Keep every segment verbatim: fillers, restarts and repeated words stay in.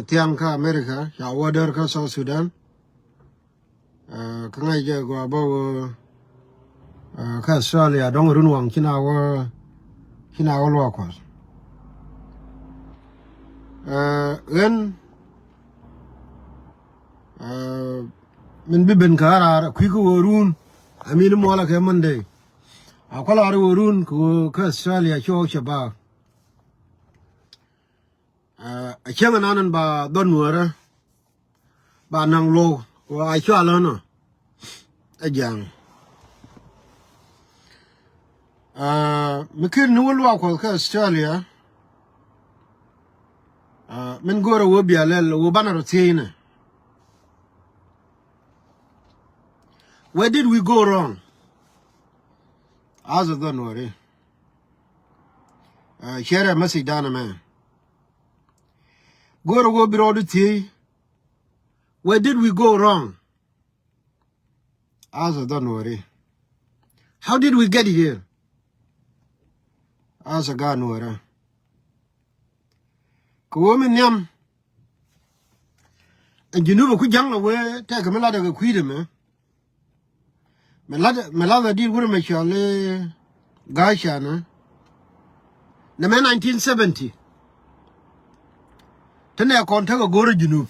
Thiaŋ kä America, ca wä däär kä South Sudan. Kä ŋa̱c jɛ gɔaa bä wä kä Australia dɔ̱ŋ run waŋ ci na wä, ci na wä luaak Kuɔth. Ɣän min bi ben kä raar kui̱ kä wä run. Amin muɔlä kɛ Monday. A kualɛ ɣɔr i̱ wä run kɛ ɣöö kä Australia ci ɣɔw cɛ baak. A cäŋ ɛnan ɛn ba dhɔn Nuäärä ba naŋ luɔ̱k ɣöö a cɔal ɣän ɔ ɛ ja̱a̱ŋ. Mi ken ni wä luaak Kuɔth kä Australia. Min go̱o̱rä wä bia lɛl wä banɛ rɔ thiecnɛ. Where did we go wrong? As a dhɔn Nuääri. Share a message dan ɛmɛ. Go̱o̱rä wä bi rɔɔdu thiec. Where did we go wrong? As a dhɔn Nuääri. How did we get here? As a gaat Nuäärä. Kɛ wä mi nhiam. Ɛn Junub ɛ ku ja̱ŋ lɛ wee tɛkɛ mi latdɛ kɛ kui̱dɛ mɛ. Mi lat mi lat a dit wurɛ mɛ cɔal i̱ Ga̱a̱c Can. Nɛ mɛ nineteen seventy. Te nɛ kɔn tekɛ go̱o̱rä Junub.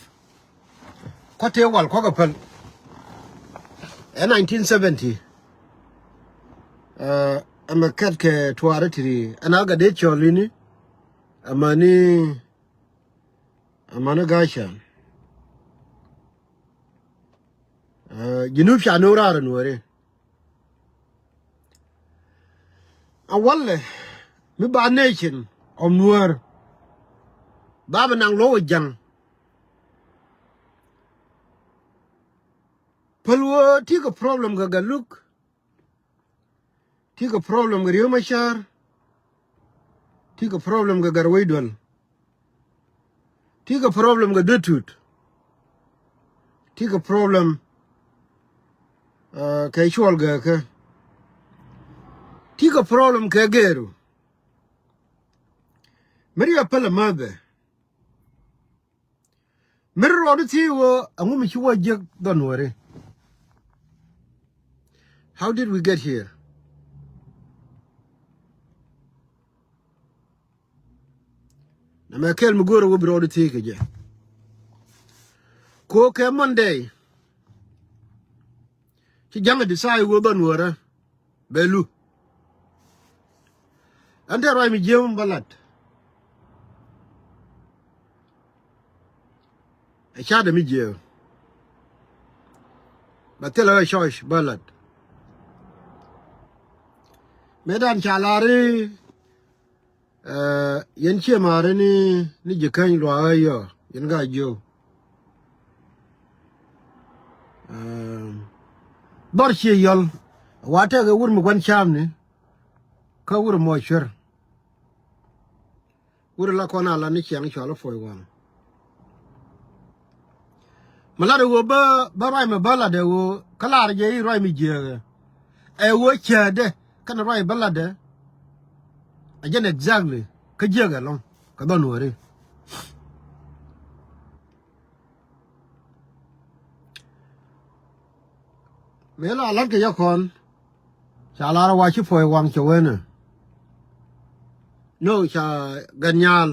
Kɔ tëë wal kɔkɛ päl. Ɛ nineteen seventy. Ɛmɛ kɛt kɛ tuaarä ti̱ti̱ ɛn a gat dee cɔl ini. Amäni, amäni Ga̱a̱c Can. Junub ca no̱o̱ŋ raar ɛ Nuääri. A walɛ mi ba nation of Nuäär ba bi naŋ luɔ̱k ɛ ja̱ŋ. Päl wä ti̱i̱ kɛ problem kɛ Gatluak. Ti̱i̱ kɛ problem kɛ Riek Machar. Ti̱i̱ kɛ problem kɛ Gatwec Dual. Ti̱i̱ kɛ problem kɛ Dut Tut. Ti̱i̱ kɛ problem kɛ Cuɔl Gɛɛkä. Ti̱i̱ kɛ problem kɛ Gɛɛru. Mi riɛ päl ɛ mäthɛ. Mi ri rɔɔdu thiec wä ɛŋu mi ci wä jiäk dhɔn Nuääri. How did we get here? Nɛ mɛ kɛl mi go̱o̱rä wä bi rɔɔdu thiec kɛ jɛ. Kɛ ɣöö kɛ Monday ci ja̱ŋ ɛ decide wä dhɔn Nuäärä. Bɛ lu. Ɛn te ruac mi jiääk mi bä lat. Ɛ ca̱tdɛ mi jiääk. Bɛ thilɛ ɣä church bä lat. Mëë dan ca lar i̱ Yɛn ciɛ ma̱a̱ri ni, ni ji̱ käny luaak ɣä yɔ yɛn Ga̱a̱c Jiök. Dhɔr ciɛ yɔl wa tɛk ɛ wur mi gua̱n ca̱a̱mni. Kä wur mɔ cuer. Wur la kɔn a la ni ciaŋ cɔal i̱ Puɔ̱c Waŋ. Mi lat ɛ ɣöö bä, bä ruac mi bä lat ɛ ɣöö kä lar jɛ i̱ ruac mi jiääk ɛ ɣöö cäätdɛ kɛnɛ ruac bä lat ɛ. A jɛn exactly kä jiääk ɛlɔ̱ŋ kɛ dhɔn Nuääri. Mëë la la̱t kɛ jɛ kɔn ca lar a wa ci Puɔ̱c Waŋ cɛ wen ɛ. No, ca Gat Nyaal.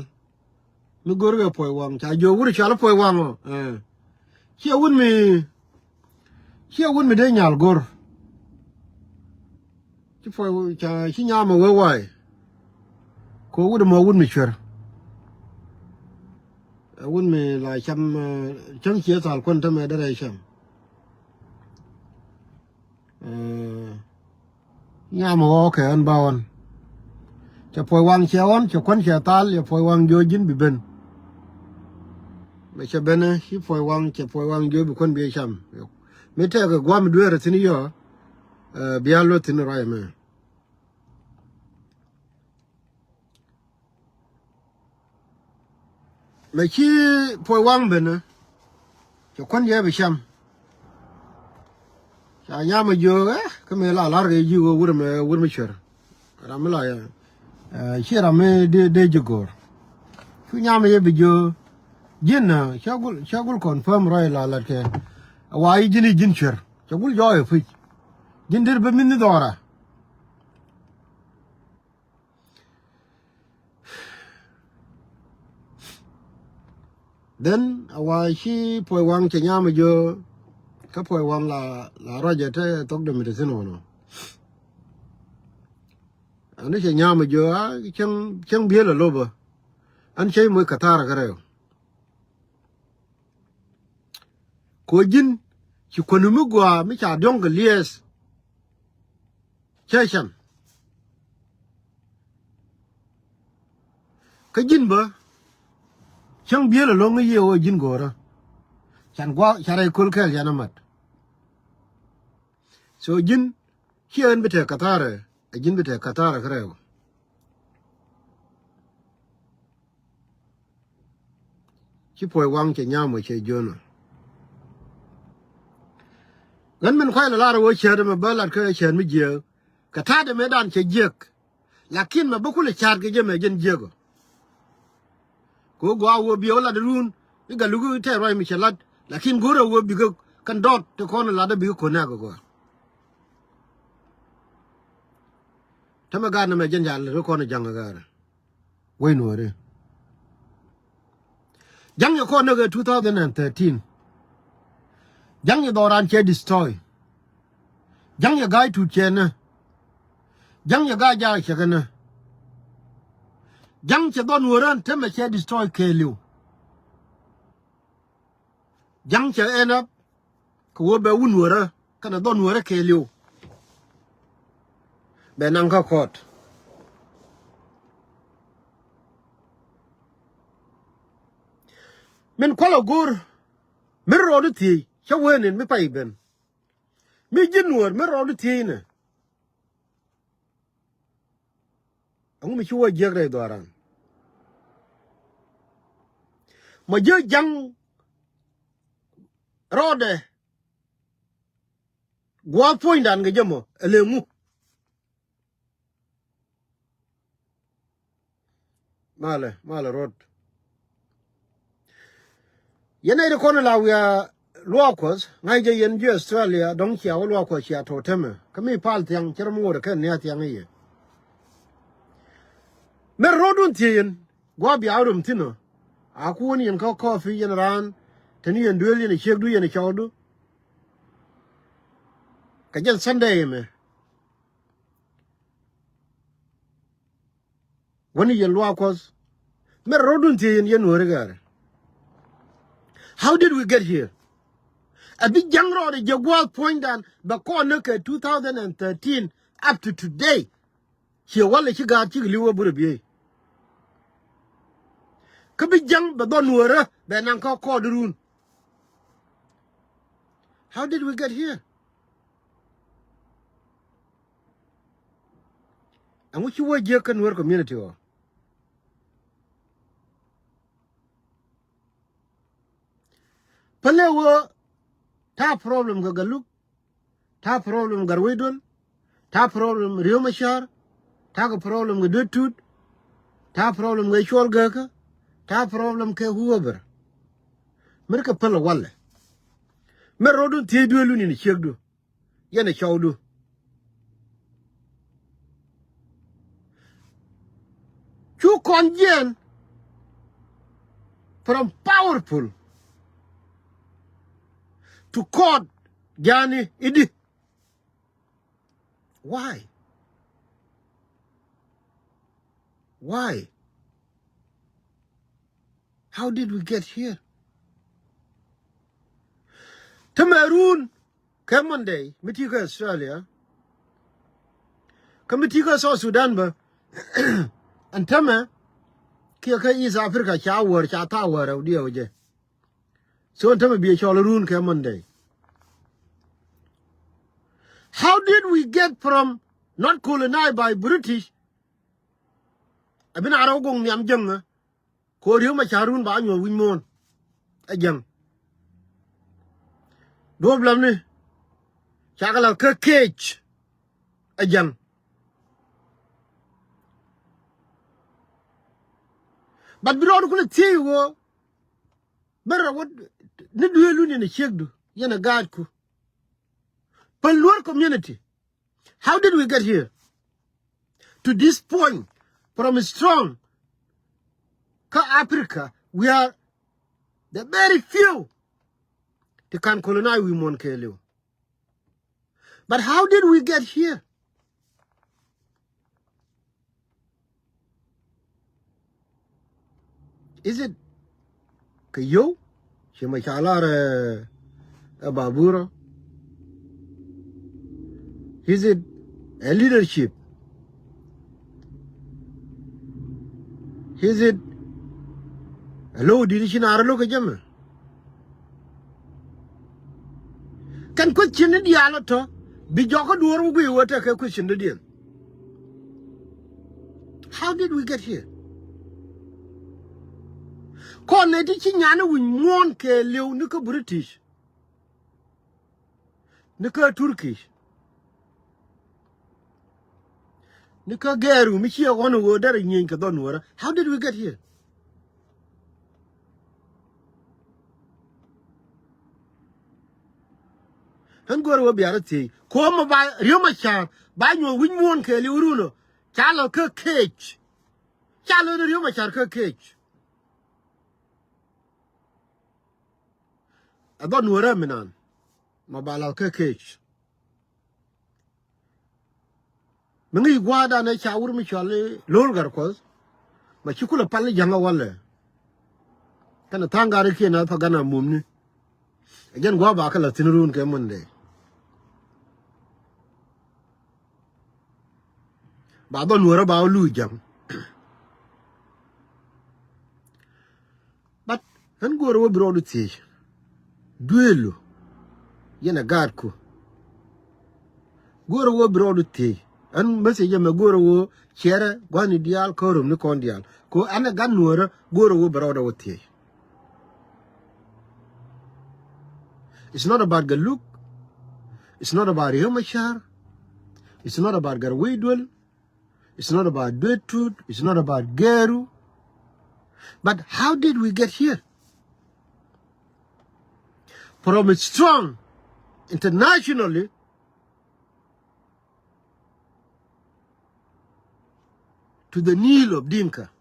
Mi go̱r kɛ Puɔ̱c Waŋ ca jiök wut cɔal i̱ Puɔ̱c Waŋ ɔ. Ciɛ wut mi, ciɛ wut mi dee Nyaal go̱r. Ci Puɔ̱c ca ci nyam ɛ wee wa̱a̱. Kɛ wut ɛmɔ wut mi cuer. Ɛ wut mi la cam, cäŋ ciɛ thal kuän tämɛ derɛ cam. Nyam ɣɔɔ kɛ ɣän ba ɣɔn. Cɛ Puɔ̱c Waŋ cɛ ɣɔn, cɛ kuän cɛ thal, cɛ Puɔ̱c Waŋ jiök ji̱n bi ben. Mɛ cɛ ben ci Puɔ̱c Waŋ, cɛ Puɔ̱c Waŋ jiök bi kuän bi cam. Mi tɛkɛ gua̱a̱m dueerä thi̱n yɔ bia luɔth thi̱n ruac ɛmɛ. Mɛ ci Puɔ̱c Waŋ ben ɛ cɛ kuän jɛ bi cam. Ca nyam ɛ jiök ɛ kä mëë la la̱r kɛ ji̱ ɣöö wur ɛmɛ wur mi cuer. Ram mi la yɛ ci ram mi dee ji̱ go̱o̱r. Cu nyam ɛ yɛ bi jiök. Ji̱n, ah, ca gul, ca gul confirm rɔy la lat kɛ. Wa i̱ ji̱n i̱ ji̱n cuer. Ca gul jɔɔy i̱ puc. Ji̱n der bi min ni dhɔra. Then a wa ci puɔy waŋ cɛ nyam a jiö. Kä puɔy waŋ la, la rɔcɛ te thok de mi te thin wä nɔ. Ani cɛ nyam a jiö a cäŋ, cäŋ biel a lobä. An cɛ moc Katar kä rɛw. Ko ji̱n ci kuäni mi gɔaa mi ca diɔ̱ŋ kɛ liɛɛth. Cɛ can. Kä ji̱n bä cäŋ biel a lo̱ŋ i̱ yiëë ɣöö ji̱n go̱o̱rä. Can gua̱a̱ ca rɛy köl kɛɛl can amat. So ji̱n ci ɣän bi tɛk Katar ɛ, ɛ ji̱n bi tɛk Katar kä rɛw. Ci puɔy waŋ cɛ nyam wä cɛ jiönä. Ɣän min kuay la lar wä cɛɛt ɛmɛ bä lat kä cɛɛt mi jiääk. Kɛ ta̱a̱dɛ mëëdan cɛ jiäk. Lakin mɛ bä kulɛ ca̱a̱t kɛ jɛ mɛ jɛn jiäk ɔ. Kɛ ɣöö gua̱a̱ wä biɛ wä lat run i̱ gat luk i̱ tɛɛr ruac mi cɛ lat. Lakin go̱rɛ wä bikɛ kɛn dɔɔt ti kɔn lat ɛ bikɛ ko̱n nɛɛk ɛ gɔaa. Tämɛ gaat nɛmɛ jɛn ca lät kä kɔn ɛ ja̱ŋ ɛ gaarɛ. Wec nuɔɔri. Ja̱ŋ yɛ kɔn näk ɛ two thousand and thirteen. Ja̱ŋ yɛ dhɔran cɛ destroy. Ja̱ŋ yɛ ga̱a̱c tut cɛ nä. Ja̱ŋ yɛ ga̱a̱c jaak cɛ kɛ nä. Ja̱ŋ cɛ dhɔn wä rän tämɛ cɛ destroy kɛɛliw. Ja̱ŋ cɛ end up kɛ wä bɛ wun wä rä kɛnɛ dhɔn wä rä kɛɛliw. Bɛ naŋ kä court. Min kualɛ go̱o̱r mi rɔɔdu thiec cä wee nin mi pay ben. Mi ji̱n nuɔ̱ɔ̱r mi rɔɔdu thiec nɛ. Ɛŋu mi ci wä jiäk rɛy dhɔaran. Ma jiäk ja̱ŋ rɔɔdɛ. Gua̱a̱th puɔ̱nydan kɛ jɛ mɔ ɛ lëŋu. Malɛ, malɛ rot. Yɛn nɛy ti kɔn la wiaa luaak Kuɔth ŋa̱c jɛ yɛn ji̱ Australia dɔ̱ŋ cia wä luaak Kuɔth cia to̱ temɛ kä mi pal thiaŋ cɛ rɔ mi ŋot ɛ kɛn nia thiaŋ i̱ yɛ. Mɛr ro̱o̱dun thiee yɛn gua̱a̱ bia wä rom thi̱n ɔ. A kuun yɛn kä kɔɔpi yɛn raan te ni yɛn duëël yɛn ɛ ciekdu yɛn ɛ cɔwdu. Kɛ jɛn Sunday ɛmɛ. Wäni yɛn luaak Kuɔth. Mɛr ro̱dun thiee yɛn yɛn nuɔ̱ɔ̱ri gɛɛrɛ. How did we get here? A bi ja̱ŋ rɔɔdɛ jiɛ gua̱a̱th puɔ̱nydan bɛ kɔn ni kɛ two thousand and thirteen up to today. Ciɛ walɛ ci gaat cikɛ li̱w ɛ burɛ biey. Kä bi ja̱ŋ bɛ dhɔn nuɔ̱ɔ̱rä bɛ naŋ kä kɔɔdɛ run. How did we get here? Ɛŋu ci wä jiäk kä Nuer community ɔ? Pälɛ wä ta̱a̱ problem kɛ Galuk, ta̱a̱ problem Gatwec Duɔl, ta̱a̱ problem Riek Machar, ta̱a̱ kɛ problem kɛ Duet Tut, ta̱a̱ problem kɛ Cuɔl Gäkä, ta̱a̱ problem kɛ whoever. Mɛr kɛ pälɛ walɛ. Mɛr ro̱dun thiec dueelun in ciekdu. Yɛn ɛ cɔwdu. Cu kɔn jiɛn from powerful to court jani i̱di. Why? Why? How did we get here? Tämɛ run kɛ Monday mi ti kä Australia. Kä mi ti kä South Sudan bä. Ɛn tämɛ kiɛ kä East Africa ca wäär ca thaak wäär rɛw diɛw jɛ. So ɛn tämɛ biɛ cɔl run kɛ Monday. How did we get from not colonized by British? A bi na rɛw goŋ nhiam jäŋä. Ko Riek Machar run ba nyuɔth wi̱c muɔ̱ɔ̱n. Ɛ jäŋ. Duɔ̱ɔ̱p lämni cakɛ lath kä kec. Ɛ jäŋ. But bi rɔɔdu kulɛ thiec ɣöö Bä rɔ wä ni duëëlu ni ni ciekdu yɛn a gaatku. Päl Nuer community. How did we get here? To this point, from strong kä Africa, we are the very few ti kan colonize wi̱i̱ muɔ̱ɔ̱n kɛɛliw. But how did we get here? Is it kɛ yio̱w ci ma ca lar ɛ, ɛ baburä? Is it a leadership? Is it a lo̱w di̱t ci naar lo̱k kɛ jɛ mɛ? Kɛn question ni diaal ɔ tɔ bi jɔkä duɔ̱ɔ̱r wä guiy wä tekɛ question dɔ̱diɛn. How did we get here? Kɔn nɛ ti ci nyan wi̱c muɔ̱ɔ̱n kɛɛliw ni kä British, ni kä Turkish, ni kä gɛɛru mi ciɛ ɣɔn ɣöö derɛ nyieny kɛ dhɔn wärä. How did we get here? Ɣän go̱o̱rä wä bia rɔ thiec. Kuɔ̱mä ba Riek Machar ba nyuɔ̱th wi̱c muɔ̱ɔ̱n kɛɛliw run ɔ, ca lɔ kä cage. Ca lɔ ni Riek Machar kä cage. Ɛ dhɔn wärä mi naan ma ba lath kä cage. Mi ŋi̱i̱c gua̱a̱thdan ɛ ca wur mi cɔal i̱ Lo̱l Gatkuɔth, ma ci kulɛ pal i̱ ja̱ŋä walɛ. Kɛnɛ tha̱a̱ŋ gat ikiɛn a pa gan a mumni. Ɛ jɛn gua̱a̱th ba kɛ la̱th thi̱n run kɛ Monday. Ba dhɔn wärä ba wä luuc ja̱ŋ. But ɣän go̱o̱rä wä bi rɔɔdu thiec. Duëëlu yɛn a gaatku. Go̱o̱rä wä bi rɔɔdu thiec. Ɣän message ɛmɛ go̱o̱rä wä ciɛrɛ gua̱ni diaal kä rom ni kɔn diaal. Ko ɛn a gat nuɔ̱ɔ̱rä go̱o̱rä wä bi rɔɔdu wä thiec. It's not about Galuk. It's not about Riek Machar. It's not about Gatwec Duel. It's not about Duet Tut. It's not about Geru. But how did we get here? From a strong internationally to the kneel of Dinka.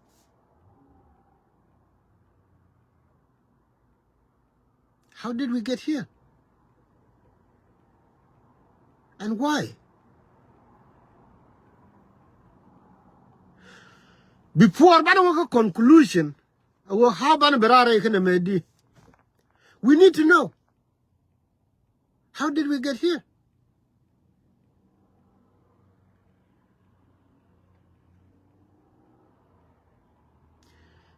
How did we get here? And why? Before banɛ wä kä conclusion, a wä how banɛ bɛ raar rɛy kɛnɛ mɛ di. We need to know. How did we get here?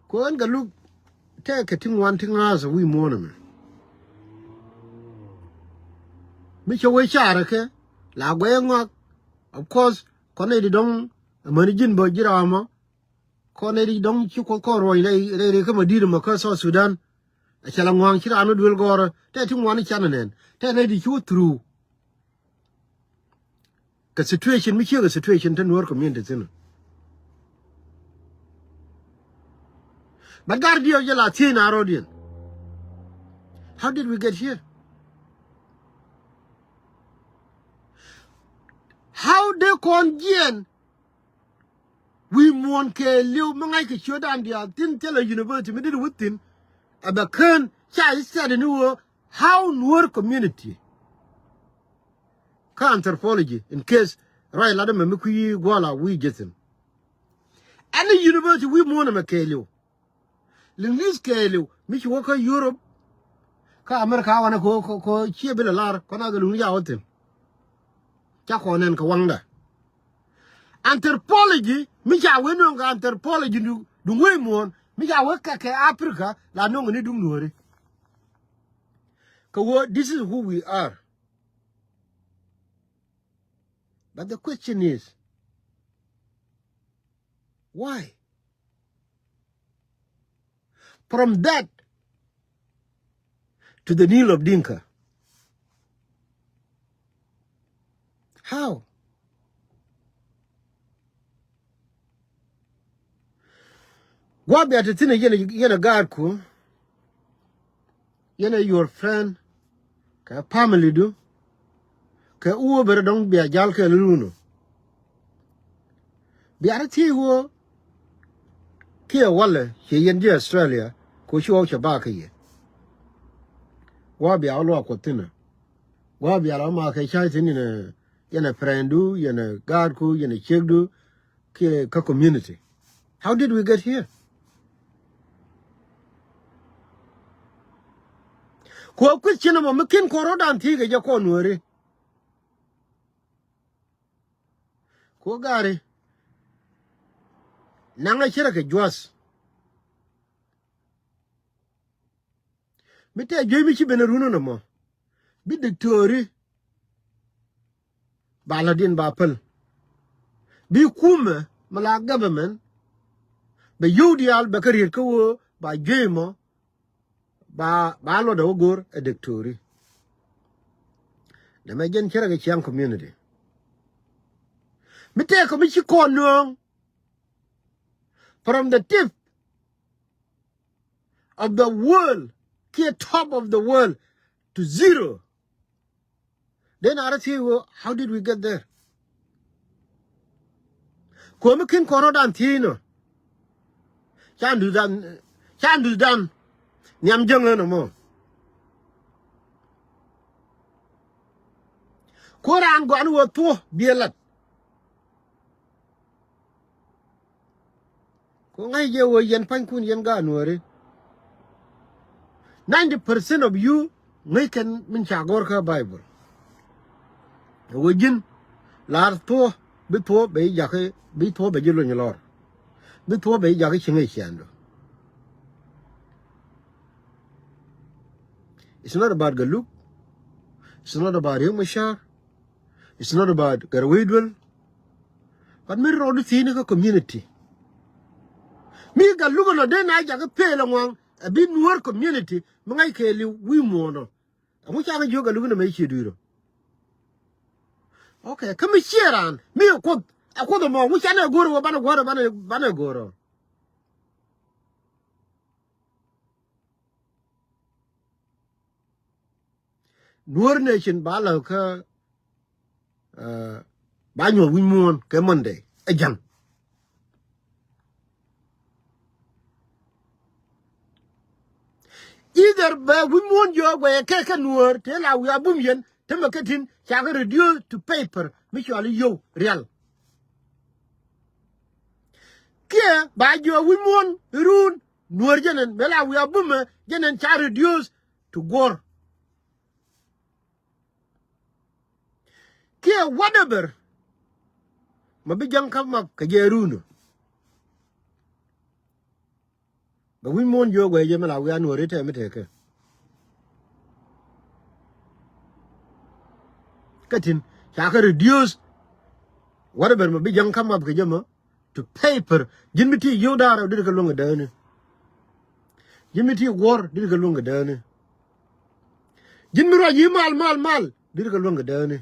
Kuɛ ɣän Galuk tɛkɛ ti ŋuan ti ŋa̱a̱th wi̱i̱ muɔ̱ɔ̱n ɛmɛ. Mi cɛ wee carɛ kɛ la guɛy ŋɔak. Of course kɔn nɛy di dɔ̱ŋ amäni ji̱n bä ji̱ raamä. Kɔn nɛy di dɔ̱ŋ ci Kuoth kɔn ruɔ̱ny rɛy rɛy kä ma di̱i̱t ɛmɔ kä South Sudan. A cɛ la ŋua̱a̱ŋ ci raan mi duel gɔ̱rä tɛ ti ŋuan i̱ canɛ nɛn tɛ nɛy di ci wä through. Kɛ situation mi ciek kɛ situation te Nuer community thi̱n. But gar diɛw jɛ la thiec na rɔɔdiɛn. How did we get here? How dee kɔn jiɛn wi̱i̱ muɔ̱ɔ̱n kɛɛliw mi ŋa̱ckɛ ciötdan diaal thi̱n thilɛ university mi dit wä thi̱n. A bɛ kään ca study ni wä how Nuer community. Kä anthropology in case ruac lat ɛmɛ mi kui̱ gua̱a̱la wi̱i̱ jɛ thi̱n. Any university wi̱i̱ muɔ̱ɔ̱n ɛmɛ kɛɛliw. Linguist kɛɛliw mi ci wä kä Europe kä America wanɛ ko ko ko ciɛ bi lɛ lar kɔn a kɛ luni ca wä thi̱n. Ca kɔn nɛn kɛ waŋdɛ. Anthropology mi ca wee nöŋ kɛ anthropology duŋ wee muɔ̱ɔ̱n mi ca wee kɛ kɛ Africa la nöŋ ni duŋ Nuɔ̱ɔ̱ri. Kɛ wee this is who we are. But the question is, why? From that to the kneel of Dinka. How? Gua̱a̱th bia te thi̱n yɛn yɛn a gaatku. yɛn ɛ your friend, kɛ family du, kɛ whoever dɔ̱ŋ bia jal kɛ lulu nɔ. Bia rɔ thiec wä kiɛ walɛ ciɛ yɛn ji̱ Australia, kɛ ci wä cɛ ba kɛ yɛ. Wä bia wä luak Kuɔth thi̱n ɛ. Wä bia rɔ ma kɛ cay thi̱n inɛ, yɛn ɛ friend du, yɛn ɛ gaatku, yɛn ɛ ciekdu, kiɛ kä community. How did we get here? Kuɔ kui̱th cinɛ mɔ mi kin kɔn rɔ̱dan thi̱i̱ kɛ jɛ kɔn Nuääri. Kuɔ gari. Naŋɛ cirɛ kɛ juath. Mi tɛɛ juey mi ci ben run nɔmɔ. Bi diktori ba lätdiɛn ba päl. Bi kumɛ mi la government bɛ yio̱w diaal bɛ kä riet kä ɣöö ba juey mɔ ba, ba luɔtdɛ wä go̱r ɛ diktori. Nɛmɛ jɛn cärɛ kɛ ciaŋ community. Mi tɛɛkɛ mi ci kɔn nööŋ from the tip of the world kiɛ top of the world to zero. Then a rɔ thiec wä, how did we get there? Kuɔ mi kin kɔn rɔ̱dan thiec nɔ. Can duthdan, can duthdan nhiam jäŋ ɣän ɔmɔ. Kuɔ raan gɔani wä thuɔ̱ biɛ lat. Ku ŋäc jɛ wä yɛn pa̱nykun yɛn gaat Nuääri. Ninety percent of you ŋäc kɛn min ca gɔ̱r kä Bible. Ɛ wä ji̱n lar thuɔ̱, bi thuɔ̱ bɛ ji̱ jakä, bi thuɔ̱ bɛ ji̱ luny lɔr. Bi thuɔ̱ bɛ ji̱ jakä ci ŋäc ciɛɛndu. It's not about Galuk. It's not about Riek Machar. It's not about Gatwech Duel. But mi rɔɔdu thi̱i̱ni kä community. Mi Galuk nɔ dee na jakä peel ɛŋuaŋ ɛ bi Nuäär community mi ŋa̱c kɛɛliw wi̱i̱ muɔ̱ɔ̱n ɔ. Ɛŋu ca ŋäc jiök Galuk nɔ mɛ ci dui̱r ɔ. Okay, kä mi ciɛ raan mi ɛ Kuoth, ɛ Kuoth ɛmɔ, ɛŋu ca nɛ go̱r ɛ wä banɛ gua̱r ɛ banɛ, banɛ go̱r ɔ. Nuäär nation ba lä kä, uh, ba nyuɔ̱th wi̱c muɔ̱ɔ̱n kɛ Monday ɛ ja̱ŋ. Either bɛ wi̱c muɔ̱ɔ̱n jiɔk guɛyɛ kɛ kɛ Nuäär tëë la wi̱i̱ a bum yɛn, te mɛ kä tin ca kɛ reduce to paper mi cɔal i̱ yio̱w rial. Kiɛ ba jiɔk wi̱c muɔ̱ɔ̱n i̱ run Nuäär jɛn ɛn, bɛ la wi̱i̱ a bumɛ jɛn ɛn ca reduce to guɔ̱r. Kiɛ whatever mɛ bi ja̱ŋ kä map kɛ jɛ run ɔ. Bɛ wi̱c muɔ̱ɔ̱n jiök guɛy jɛ mi la wi̱i̱ a Nuääri tɛm mi tëëkɛ. Kä tin ca kɛ reduce whatever mɛ bi ja̱ŋ kä map kɛ jɛ mɔ to paper. Ji̱n mi ti yio̱w da̱a̱r rɛw dit kɛ luäŋ kɛ dääni. Ji̱n mi ti guɔ̱r dit kɛ luäŋ kɛ dääni. Ji̱n mi ruac yi mal mal mal dit kɛ luäŋ kɛ dääni.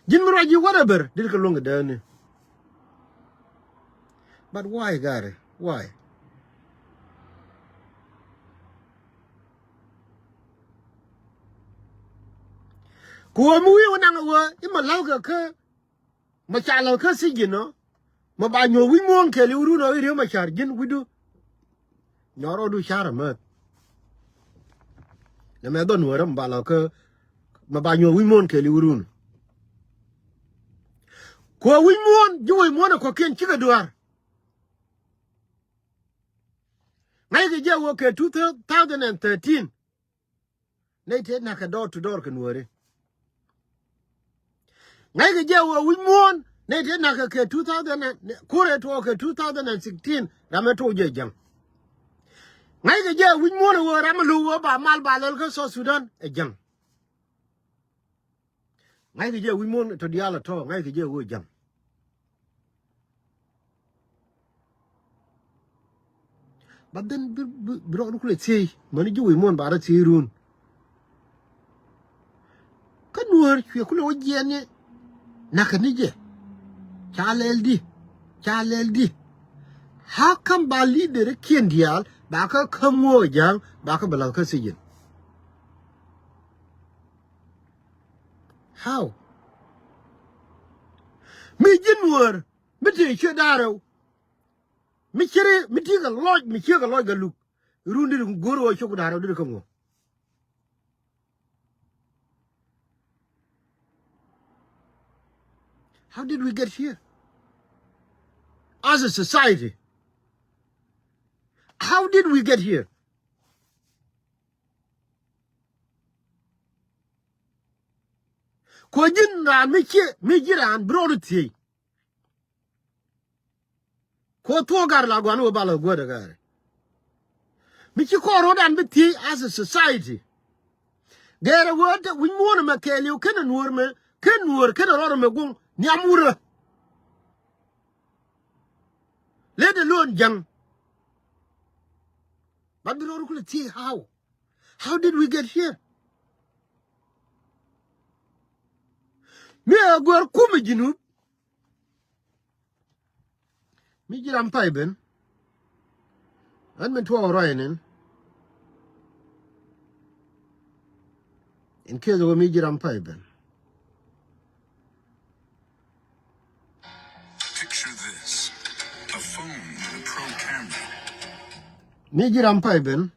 Ji̱n mi ruac yi whatever dit kɛ luäŋ kɛ dääni. But why, Gari? Why? Ku ɣöö mi wi̱i̱ wä naŋ ɛ wä i̱ mɛ la̱w kɛ kä mɛ ca la̱w kä thi̱ji̱n ɔ. Mɛ ba nyuɔ̱th wi̱c muɔ̱ɔ̱n kɛɛliw run ɔ i̱ Riek Machar ji̱n wi̱cdu. Nyɔr ɔ du car amäth. Nɛ mɛ dhɔn wä rɛ mɛ ba la̱w kä mɛ ba nyuɔ̱th wi̱c muɔ̱ɔ̱n kɛɛliw run. Ku ɛ wi̱c muɔ̱ɔ̱n ji̱ wec muɔ̱ɔ̱n ɛ kɔ̱kiɛn cikɛ duaar. Ŋa̱ckɛ jɛ wä kɛ two thousand and thirteen. Nɛy tëë na̱k kɛ door to door kɛ Nuääri. Ŋa̱ckɛ jɛ wä wi̱c muɔ̱ɔ̱n nɛy tëë na̱k kɛ kɛ two thousand and, kurɛ tuɔɔk kɛ two thousand and sixteen ram ɛ tuɔɔk jɛ ja̱ŋ. Ŋa̱ckɛ jɛ wi̱c muɔ̱ɔ̱n ɛ wä ram ɛ lo̱k wä ba mal ba lɛl kä South Sudan ɛ ja̱ŋ. Ŋa̱ckɛ jɛ wi̱c muɔ̱ɔ̱n tɔ diaal ɛ tɔ̱ ŋa̱ckɛ jɛ wä ja̱ŋ. But then bi, bi, bi rɔɔdu kulɛ thiec mäni ji̱ wi̱i̱ muɔ̱ɔ̱n ba rɔ thiec run. Kä Nuäär cuɛ kulɛ wä jiɛɛn ni nakä ni jɛ. Ca lɛl di, ca lɛl di. How come ba leader kiɛn diaal Ba kä käm ŋuɔk ja̱a̱ŋ, ba kä bɛ la̱th kä sijin. How? Mi ji̱n Nuäär mi tëë ciö da̱ŋ rɛw, mi ci ri, mi ti kɛ lɔc, mi ciö kɛ lɔc kɛ luk. Run dit go̱o̱r ɣöö ciök da̱ŋ rɛw dit kä ŋuɔk. How did we get here? As a society, how did we get here? Kuɔ ji̱n raan mi ciɛ, mi ji̱ raan bi rɔɔdu thiec. Kuɔ thuɔ̱k gar la gua̱n wä bal ɛ guädɛ gari. Mi ci kɔɔr rɔ̱dan bi thiec as a society. Gɛɛrɛ wä te wi̱c muɔ̱ɔ̱n ɛmɛ kɛɛliw kenɛ Nuäär mɛ, ken Nuäär kenɛ rɔɔd ɛmɛ guɔ̱ŋ nhiam wurä. Let alone ja̱ŋ. But bi rɔɔd kulɛ thiec how? How did we get here? Mi ɛ guäär kumɛ Junub. Mi ji̱ ram pay ben. Ɣän min tuɔɔk rɔy nin. In case wä mi ji̱ ram pay ben. Picture this. A phone with a pro camera. Mi ji̱ ram pay ben.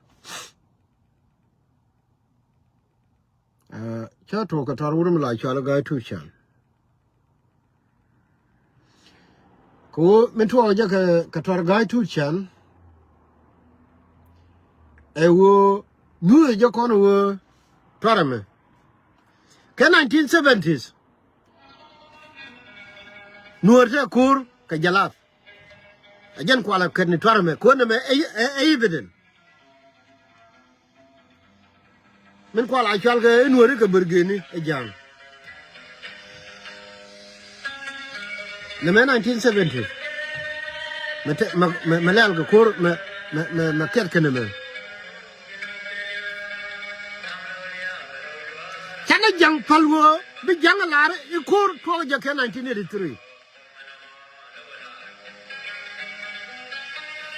Cä tuɔɔk kɛ tɔr wut mi la cual Ga̱a̱c Tuur Can. Kɛ ɣöö min tuɔɔk jɛ kɛ, kɛ tɔr Ga̱a̱c Tuur Can. Ɛ ɣöö nyuuth jɛ kɔn ɣöö tuar ɛmɛ. Kɛ nineteen seventies. Nuäär tɛ ko̱r kɛ jalath. A jɛn kualɛ kɛt ni tuar ɛmɛ. Ko̱r ɛmɛ ɛ, ɛ, ɛ evident. Min kual a cual kɛ i̱ Nuäri kɛ bärgeni ɛ ja̱a̱ŋ. Nɛmɛ nineteen seventy. Mɛ te, mɛ, mɛ, mɛ lɛl kɛ ko̱r, mɛ, mɛ, mɛ, mɛ kɛt kɛ nɛmɛ. Canɛ ja̱ŋ päl ɣöö bi ja̱ŋ ɛ lar i̱ ko̱r tuɔɔk jɛ kɛ nineteen eighty-three.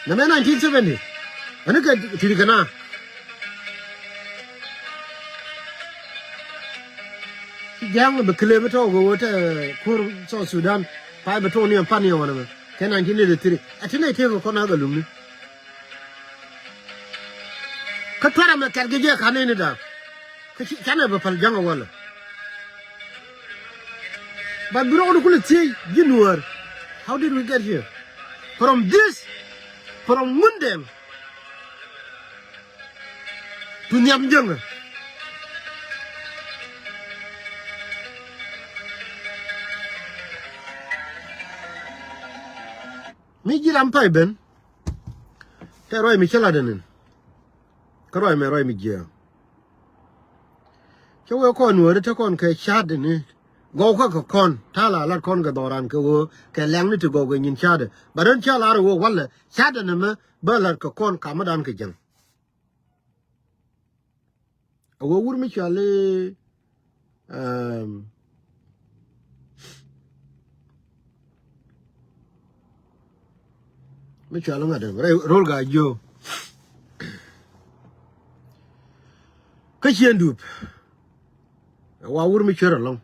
Nɛmɛ nineteen seventy. Ani kɛ ti̱ti̱ kɛ na. Ci ja̱a̱ŋ bɛ claim tɔ̱ kɛ ɣöö te ko̱r South Sudan. Pay bɛ tuɔɔk ni ɛn pan ni ɛn wanɛ mɛ. Kɛ nineteen eighty-three. Ɛ ti nɛy tëëk kɛ kɔn a kɛ lumni. Kä tuar ɛmɛ kɛt kɛ jɛ ka̱n ni da̱a̱k. Kä ci, canɛ bɛ päl ja̱ŋ ɛ walɛ. But bi rɔɔdu kulɛ thiec ji̱ Nuäär. How did we get here? From this, from Ŋundɛŋ to Nhiamjäŋä. Mi ji̱ ram pay ben. Tɛ ruac mi cä lat ɛn in. Kä ruac mɛ ruac mi jiääk. Cä wee kɔn Nuääri te kɔn kɛ ca̱t ɛn in. Gɔw kä kɛ kɔn ta̱a̱ la lat kɔn kɛ dhɔran kɛ ɣöö kɛ lɛŋni ti gɔw kɛ nyin ca̱tdɛ. Ba rän cä lar ɣöö walɛ ca̱tdɛ nɛmɛ bä lat kɛ kɔn kamädan kɛ jäŋ. A wee wur mi cɔal i̱, um, mi cɔal i̱ ŋa̱t ɛmɛ, Rol Gaa Jiök. Kä Ciëŋ Dup. A wa wur mi cuer ɛlɔ̱ŋ.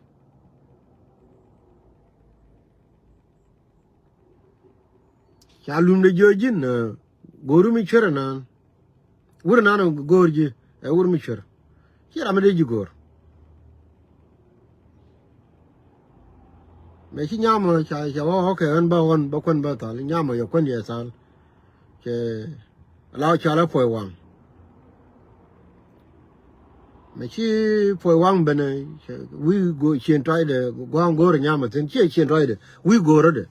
Ca lumdɛ jiök ji̱n, ɛ, go̱o̱r mi cuer ɛnan. Wur ɛnan ɛ go̱o̱r ji̱, ɛ wur mi cuer. Ci ram mi dee ji̱ go̱o̱r. Mɛ ci nyamɔ ca, ca wä ɣɔ̱kɛ ɣän bä ɣɔn bä kuän bä thal. Nyamɔ yɛ kuän yɛ thal. Cɛ la cɔal ɛ Puɔy Waŋ. Mɛ ci Puɔy Waŋ benɛ, cɛ wi̱i̱ go̱o̱r Ciëŋ Tuacdɛ, gua̱a̱ŋ go̱o̱r nyamɔ thi̱n, ciɛ Ciëŋ Tuacdɛ, wi̱i̱ go̱o̱rädɛ.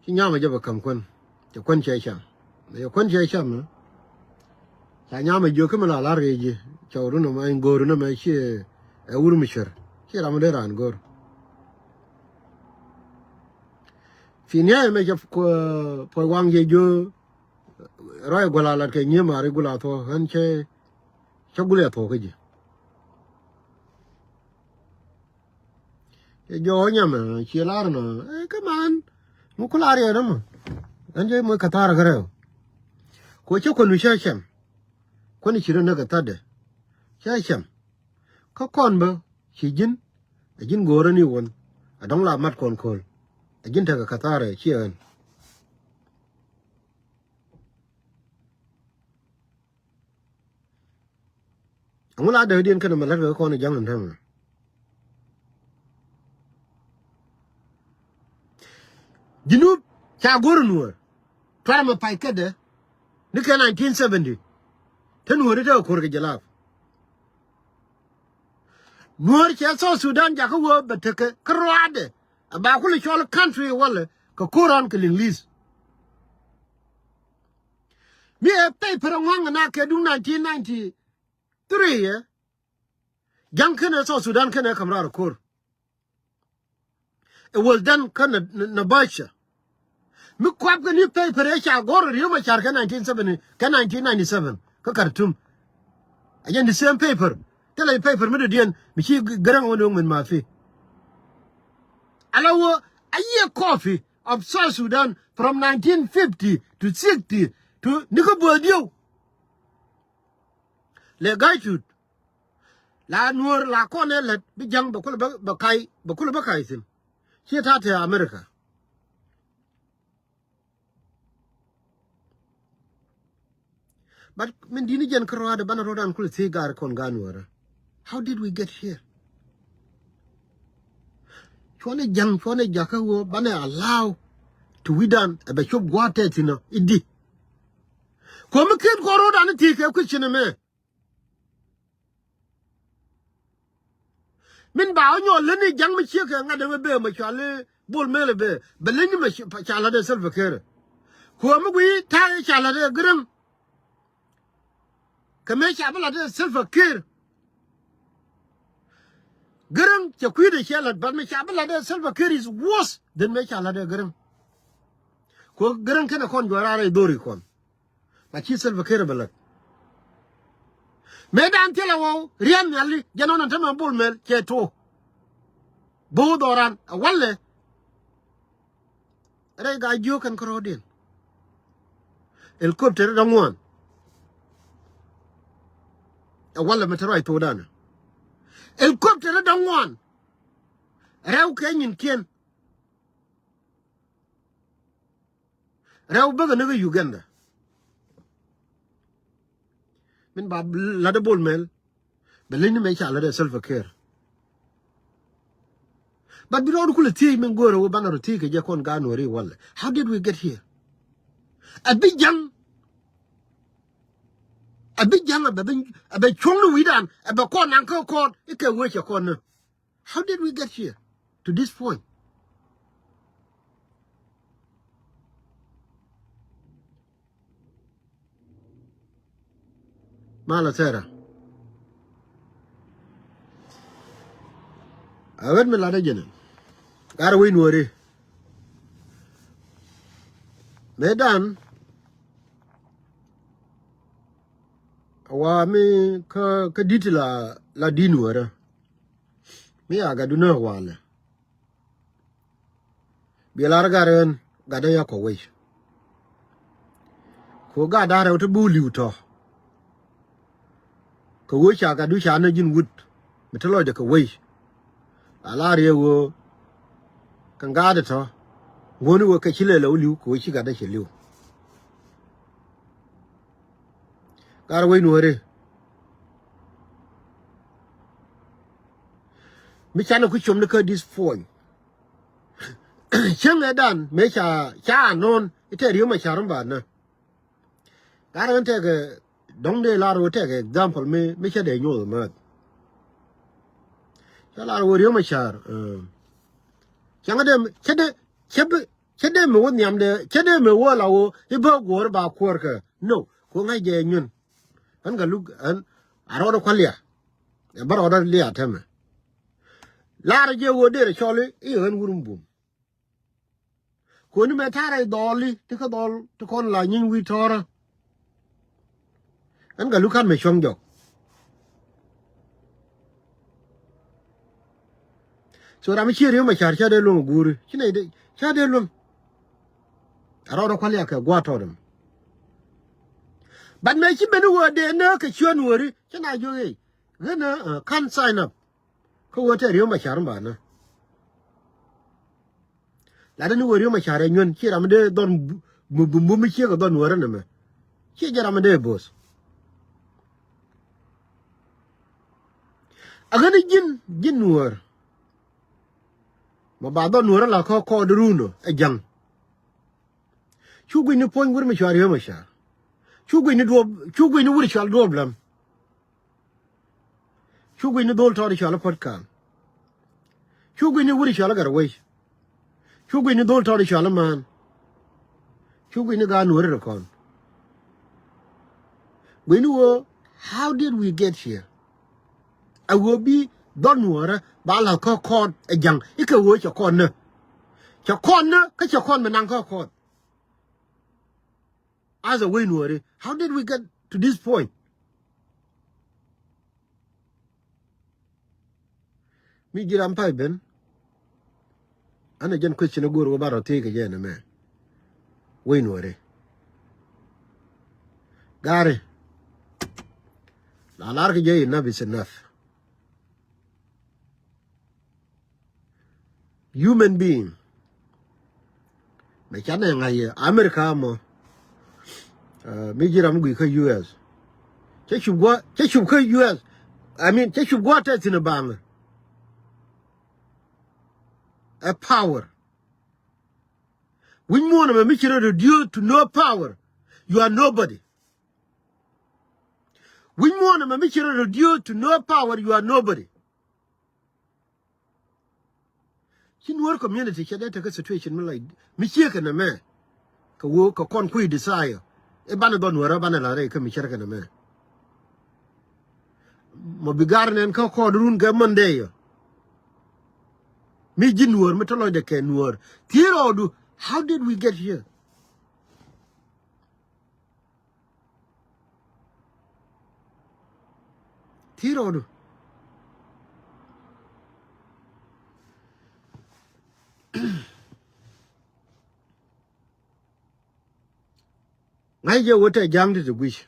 Ci nyamɔ jɛ bɛ ka̱m kuän, cɛ kuän cɛ cam. Mɛ cɛ kuän cɛ cam, ɛ. Ca nyamɔ jiök kä mi la la̱r kɛ ji̱, cɔwdun ɛmɛ, ɛn go̱o̱run ɛmɛ, ciɛ ɛ wur mi cuer. Ciɛ ram mi dee raan go̱o̱r. Fi niayɛ mɛ cɛ Puɔy Waŋ cɛ jiök, ruac gua̱l a lat kɛ nyiee maari gula thuɔ̱k, ɣän cɛ, cɛ gul ɛ thuɔ̱k kä ji̱. Cɛ jɔɔk nyamɛ, ciɛ lar nɔ, ɛ, kä man. Ku la riɛn ɛmɔ. Ɛn jɛ moc kɛ thaar kɛ rɛw. Ku cä kuɔn mi cä cɛm. Kuɔn ci rɔ näk kɛ thatdɛ. Cä cɛm. Kä kɔn bä ci ji̱n. Ɛ ji̱n go̱o̱rä ni wän. Ɛ dɔ̱ŋ la mat kɔn ko̱l. Ɛ ji̱n tekɛ kɛ thaar ɛ ciɛ ɣän. Ɛŋu la däkdiɛn kɛnɛ mɛ la̱t kɛ kɔn ɛ ja̱ŋ ɛn täämɛ. Junub ca go̱r nuɔ̱ɔ̱r. Tuarɛ mɛ pay kätdɛ. Ni kɛ nineteen seventy. Te nuɔ̱ɔ̱r i̱ te kɛ ko̱r kɛ jɛ laap. Nuɔ̱ɔ̱r cɛ South Sudan jakä wee bɛ tekɛ kä ruaadɛ. A ba kulɛ cɔl country walɛ kɛ ko̱r ɔn kɛ Liŋli̱th. Mi ɛ paper ŋua̱ŋ na kɛ duŋ nineteen ninety-three ɛ. Ja̱ŋ kɛnɛ South Sudan kɛnɛ kam raar ko̱r. It was done kä na, na, Nabaca. Mi kuap kɛ ni paper ɛ ca gɔr Riek Machar kɛ nineteen seventy, kɛ nineteen ninety-seven, kä Khartoum. Again, the same paper. Thilɛ paper mi dɔ̱diɛn, mi ci G-, Garaŋ wä ni wä min ma fi. Ala wä, a year copy of South Sudan from nineteen fifty to sixty to ni kä buɔth diɛw. Lɛ ga̱y tut. La nuɔ̱ɔ̱r la kɔn ɛ lät bi ja̱ŋ bɛ kulɛ bä, bä ka̱y, bɛ kulɛ bä ka̱y thi̱n. Ciɛ ta̱a̱ te America. But min di̱t ni jɛn kä ruaadɛ banɛ ruɔ̱dan kulɛ thiec gaar kɔn gaat nuɔ̱ɔ̱rä. How did we get here? Cuɔnɛ ja̱ŋ, cuɔnɛ jakä wä banɛ allow to wi̱dan ɛ bɛ cop gua̱a̱th tɛth thi̱n ɔ i̱di. Kuɔ̱mi kiet kɔn ruɔ̱dan i̱ thiec kɛ kui̱ cinɛ mɛ. Min ba wä nyɔl leni ja̱ŋ mi ciek kɛ ŋa̱t ɛmɛ bee mɛ cuali Bol Mel bee bɛ leni mɛ ca lat ɛ Salva Kiir. Kuɔ̱mi gui ta̱a̱ ca lat ɛ Garaŋ. Kɛ mëë ca bi lat ɛ Salva Kiir. Garaŋ cɛ kui̱dɛ cɛ lat, but mëë ca bi lat ɛ Salva Kiir is worse than mëë ca lat ɛ Garaŋ. Kuɔ Garaŋ kɛnɛ kɔn juɔ̱ɔ̱r raar ɛ dhori kɔn. Ba ci Salva Kiir bɛ lät. Mëë dan thilɛ wä riɛn nhiali jɛn ɣän ɛn tämɛ Bol Mel cɛ tuɔ. Bo̱o̱ dhɔran a walɛ. Rɛy gaa jiök kɛn kärɔɔdiɛn. Helicopter da̱ŋ ŋuan. A walɛ mɛ te ruac thokdan. Helicopter da̱ŋ ŋuan. Rɛw kɛ nyinkiɛn. Rɛw bäkɛ ni kä Uganda. Min ba lat ɛ Bol Mel. Bɛ leny ni mɛ ca lat ɛ Salva Kiir. But bi rɔɔd kulɛ thiec min go̱o̱rɛ wä banɛ rɔ thiec kɛ jɛ kɔn gaat nuɔ̱ɔ̱ri walɛ. How did we get here? A bi ja̱ŋ. A bi ja̱ŋ a bɛ, a bɛ cuɔ̱ŋ ni wi̱dan a bɛ kɔn naŋ kä kɔn i̱ kɛ wee cɛ kɔn ni. How did we get here to this point? Malɛ thɛrɛ. A ɣän mi latdä jɛnɛ. Gat wec nuɔ̱ɔ̱ri. Mëë dan. A wa mi kä, kä di̱t la, la di̱t nuɔ̱ɔ̱rä. Mi a gat dunä walɛ. Biɛ lar gat ɣän gat dee ya kɔ wec. Ku gat da̱rɛ wä te bi wä li̱w tɔ. Kɛ wee ca gat du ca nä ji̱n wut mi te lɔcdɛ kɛ wec. A lar yɛ wee kɛ gat tɔ. Ŋuɔ̱ni wee kɛ ci lɛ lɛ wä li̱w kɛ wee ci gat dee cɛ li̱w. Gat wec nuɔ̱ɔ̱ri. Mi canɛ ku com ni kä this point. Cieŋ ɛ dan mëë ca, ca anɔ̱ɔ̱n i̱ tɛɛr yio̱m a ca̱r mi ba nä. Gat ɣän tɛkɛ dɔ̱ŋ dee lar wä tɛkɛ example mi, mi cä dee nyoth määth. Cä lar wä riöm a ca̱r. Cäŋ dee cä dee cä bi cä dee mi wä nhiam dee cä dee mi wä la wä i̱ bä guɔ̱ɔ̱r ba kuäär kɛ. No ku ŋa̱c jɛ nyuɛn. Ɣän kɛ luk ɣän a rɔɔdɛ kua̱l lia. Ɛ bä rɔɔdɛ lia tɛmɛ. Lar jɛ wä derɛ cɔl i̱ ɣän wur mi bum. Koni mɛ ta̱rɛ dhɔli ti kä dhɔl ti kɔn la nyiny wi̱i̱ tɔ̱rä. Ɛn kɛ lukan mɛ cuɔ̱ŋ jɔk. So ram mi ciɛ ri̱ew mɛ ca̱r ca dee luäŋ a guuri ci nɛy dee ca dee luäŋ. Ɛ rɔɔdɛ kual yakɛ gua̱a̱r tɔɔdɛ mɛ. But mɛ ci ben i̱ ɣöö dee nääk kɛ ciöt Nuääri ci na jiök i̱ ɣän ɛ ka̱n sign up. Kä ɣöö tɛ Riek Machar in ba nääk. Latdä ni ɣöö Riek Machar ɛ nyuän, ci ram mi dee dhɔn bu- bu- bu- mi ciek ɛ dhɔn Nuäärä nɛmɛ. Ci jɛ ram mi dee bo̱o̱th. A ɣän i̱ ji̱n, ji̱n Nuäär. Ma ba dhɔn Nuäärä la kä kɔɔt run ɛ ja̱ŋ. Cu gui̱ni puɔ̱ny wur mi cɔal Riek Machar. Cu gui̱ni duɔ̱ɔ̱p, cu gui̱ni wur cɔal Duɔ̱ɔ̱p Lam. Cu gui̱ni dhol tɔɔt cɔal Puɔ̱t Ka̱a̱ŋ. Cu gui̱ni wur cɔal Gatwec. Cu gui̱ni dhol tɔɔt cɔal Maan. Cu gui̱ni gaat Nuäärä rɛ kɔn. Gui̱ni ɣöö, how did we get here? A ɣöö bi dhɔn Nuäärä ba la kä kɔɔt ɛ ja̱ŋ i̱ kɛ ɣöö cɛ kɔn nä. Cɛ kɔn nä kä cɛ kɔn mi naŋ kä kɔɔt. As a way Nuääri, how did we get to this point? Mi ji̱ ram pay ben. An a jɛn question a go̱o̱r wä ba rɔ thiec kɛ jɛ nɛmɛ. Way Nuääri. Gari. La lar kɛ jɛ, enough is enough. Human being. Mɛ canɛ ŋa̱c yɛ America mɔ. Uh, mi ji̱ ram gui̱ kä U S. Cä cup gua̱, cä cup kä U S. I mean, cä cup gua̱ tɛth thi̱n ɛ baŋ. Ɛ power. Wi̱ny muɔ̱ɔ̱n ɛmɛ mi ci rɔ reduce to no power. You are nobody. Wi̱ny muɔ̱ɔ̱n ɛmɛ mi ci rɔ reduce to no power. You are nobody. Ci Nuer community cɛ dee tekɛ situation mi lɔc mi ciek kɛ nɛmɛ. Kɛ woo kɛ kɔn kui̱ desire. I̱ banɛ dhɔn Nuer banɛ la rɛy kä mi cɛ rɛ kɛ nɛmɛ. Mɔ bi gar nɛn kä kɔɔt run kɛ Monday yɔ. Mi ji̱ Nuer mi te lɔcdɛ kɛ Nuer. Thier ɔɔdu, how did we get here? Thier ɔɔdu. Ŋa̱c jɛ wä tɛ ja̱ŋ ti ti gui̱c.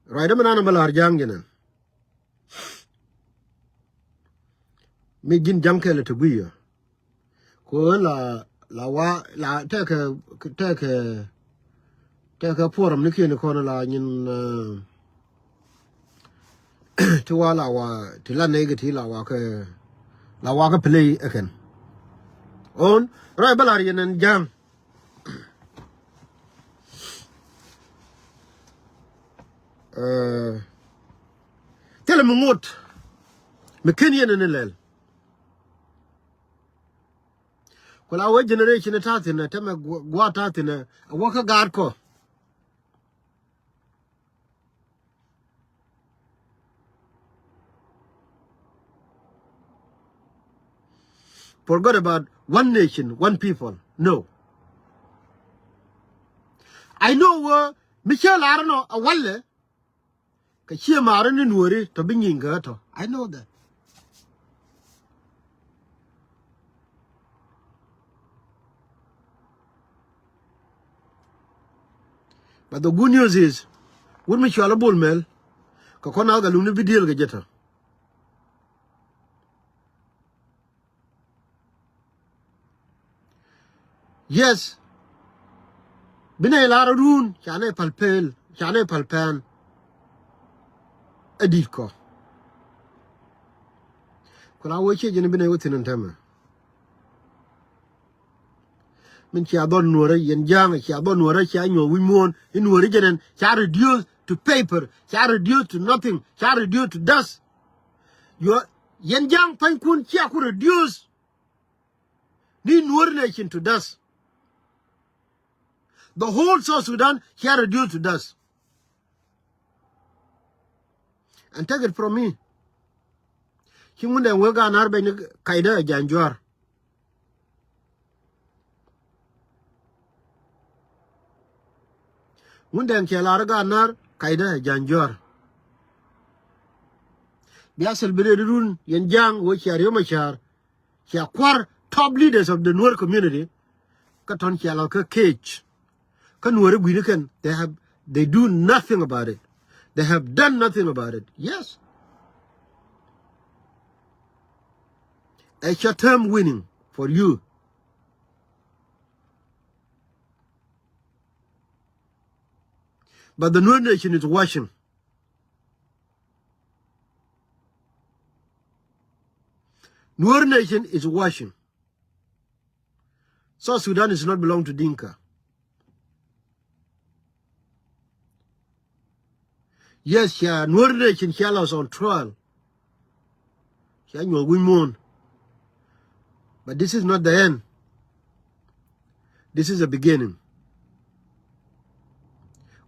Ruacdä mi nan bä la̱r ja̱ŋ jɛ nɛn. Mi ji̱n ja̱ŋ kɛl ti gui̱c yɔ. Ku la, la wa, la tekɛ, tekɛ, tekɛ forum ni kiɛn kɔn la nyin, eh, ti wa la wa, ti la nɛy kɛ ti la wa kɛ, la wa kɛ play ɛ kɛn. On, ruac bä la̱r yɛn ɛn ja̱ŋ. Eh, thilɛ mi ŋot mi ken yɛn ni lɛl. Ku la wee generation ta̱a̱ thi̱n ɛ tämɛ gua-, gua̱a̱th ta̱a̱ thi̱n ɛ wä kä gaat kɔ. Forgot about one nation, one people. No. I know wä mi cä lar nɔ a walɛ. Kɛ ciɛ maari ni Nuɔri tɔ bi nyiŋ kɛ tɔ. I know that. But the good news is, wut mi cual a Bol Mel, kɛ kɔn a kɛ luŋni bi diel kɛ jɛ tɔ. Yes. Bi nɛ lar a run, ca nɛ pal pel, ca nɛ pal pɛn. A dit kɔ. Ku la wee cie jɛn bi nɛ wä thin ɛn tämɛ. Min cia dhɔn Nuɔrä yɛn ja̱a̱ŋ, cia dhɔn Nuɔrä cia nyuɔ̱th wi̱c muɔ̱ɔ̱n, in Nuɔri jɛn ɛn, ca reduce to paper, ca reduce to nothing, ca reduce to dust. Yɔ, yɛn ja̱a̱ŋ pa̱nykun cia ku reduce. Ni Nuer nation to dust. The whole South Sudan shall reduce to dust. And take it from me. Ci ŋun dɛŋ wek a nar beny kaida a Jan Juar. Ŋun dɛŋ cɛ lar ga nar kaida a Jan Juar. Bia celebrate run yɛn jaŋ wek cia Riek Machar. Cia kuar top leaders of the Nuer community, kä tɔn ciɛ lɔ kä cage. Kä Nuäri gui̱ni kɛn, they have, they do nothing about it. They have done nothing about it. Yes. A short term winning for you. But the Nuer nation is watching. Nuer nation is watching. South Sudan is not belong to Dinka. Yes, cia Nuer nation cia lɔ on trial. Cia nyuɔth wi̱c muɔ̱ɔ̱n. But this is not the end. This is a beginning.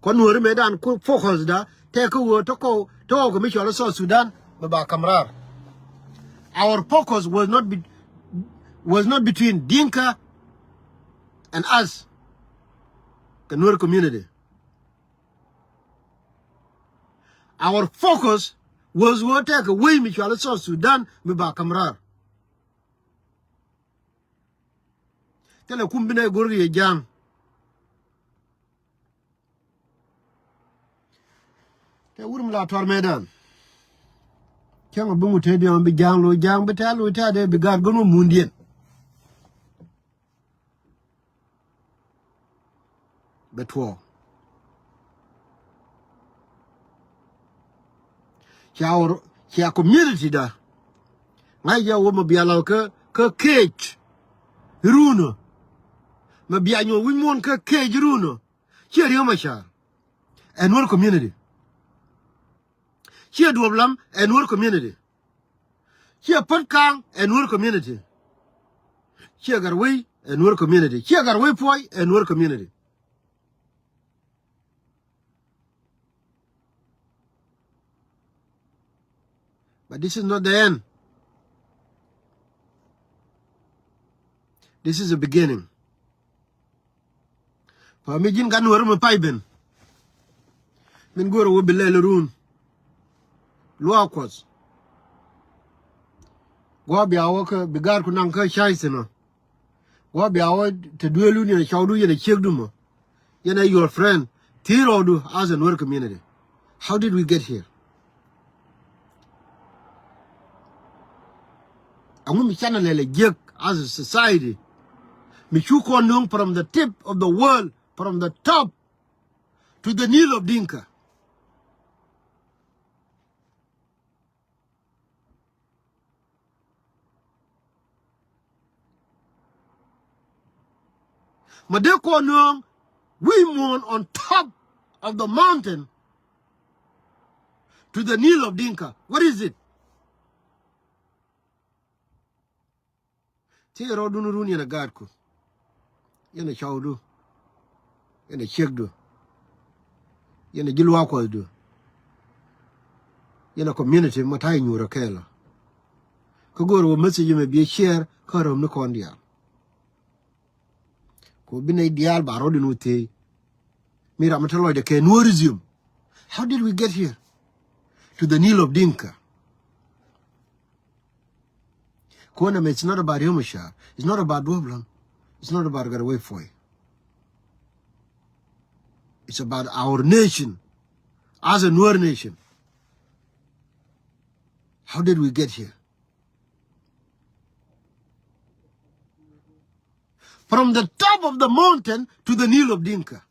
Kɔn Nuäri mëëdan ku focus da tɛ kä ɣöö tɔ̱ kɔw tɔ̱ kɔw kɛ mi cɔl South Sudan mi ba ka̱m raar. Our focus was not be, was not between Dinka and us, the Nuer community. Our focus was ɣöö tɛ kɛ wec mi cɔl South Sudan mi ba ka̱m raar. Thilɛ kum bi nɛ go̱r kɛ yɛ ja̱a̱ŋ. Tɛ wur mi la tɔr mëëdan. Cäŋ a bi ŋut te diɔ̱ɔ̱ŋ bi ja̱a̱ŋ lo̱c ja̱a̱ŋ bi tɛ̈r lo̱c tɛ̈r dee bi gaat go̱n wä mundiɛn. Bɛ tuɔɔk. Cia wä cia community da. Ŋa̱c jɛ wä ma bia lɔ kä kä cage. Runä. Ma bia nyuɔth wi̱c muɔ̱ɔ̱n kä cage runä. Ciɛ Riek Machar. Ɛ Nuer community. Ciɛ Duɔp Lam ɛ Nuer community. Ciɛ Pät Kaŋ ɛ Nuer community. Ciɛ Gatwec ɛ Nuer community. Ciɛ Gatwec Puɔy ɛ Nuer community. But this is not the end. This is a beginning. Fa mi ji̱n ka Nuäri mi pay ben. Min go̱o̱rä wä bi lɛl run. Luaak Kuɔth. Gua̱a̱ bia wä kä bi ga̱a̱r ku naŋ kä ca̱a̱c thi̱n ɔ. Gua̱a̱ bia wä te dueelu yɛn a cɔwdu yɛn a ciekdu mɔ. Yɛn a your friend. Thi̱i̱ rɔɔdu as a Nuer community. How did we get here? Aŋu mi canɛ lɛl a jiäk as a society. Mi cu kɔn nuŋ from the tip of the world, from the top to the Nile of Dinka. Ma dee kɔn nuɔ̱ɔ̱ŋ wi̱i̱ muɔ̱ɔ̱n on top of the mountain to the Nile of Dinka. What is it? Ti rɔɔdun run yɛn a gaatku. Yɛn a cɔwdu. Yɛn a ciekdu. Yɛn a ji̱ Luaak Kuɔthdu. Yɛn a community ma ta̱a̱ inyuur a kɛɛl ɔ. Kä go̱o̱r wä message mɛ bi share kä röm ni kɔn diaal. Ku bi nɛy diaal ba rɔɔdun wä thiey. Mi ram mi te lɔcdɛ kɛ Nuerism. How did we get here? To the Nile of Dinka. Kuɔnɛ mɛ, it's not about Riek Machar. It's not about Duɔp Lam. It's not about Gatwec Puɔy. It's about our nation. As a Nuer nation. How did we get here? From the top of the mountain to the Nile of Dinka.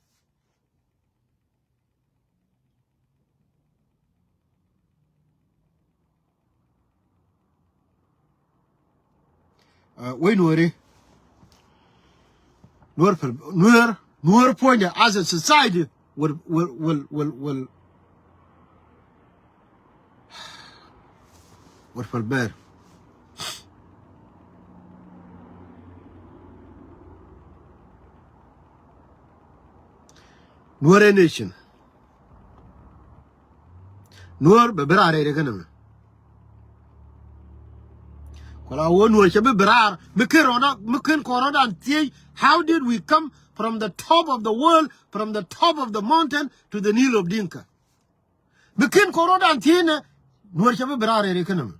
Uh, wei Nueri. Nuer pel, Nuer, Nuer puɔnyɛ as a society will, will, will, will, will, will pel bɛr. Nuer ɛ nation. Nuer bɛ bi raar rɛy kɛn ɛmɛ. Kula wä Nuer cɛ bi bi raar mi ken rɔɔdan, mi ken kɔn rɔɔdan thiec. How did we come from the top of the world, from the top of the mountain to the Nile of Dinka? Mi ken kɔn rɔɔdan thiec nɛ Nuer cɛ bi bi raar rɛy kɛn ɛmɛ.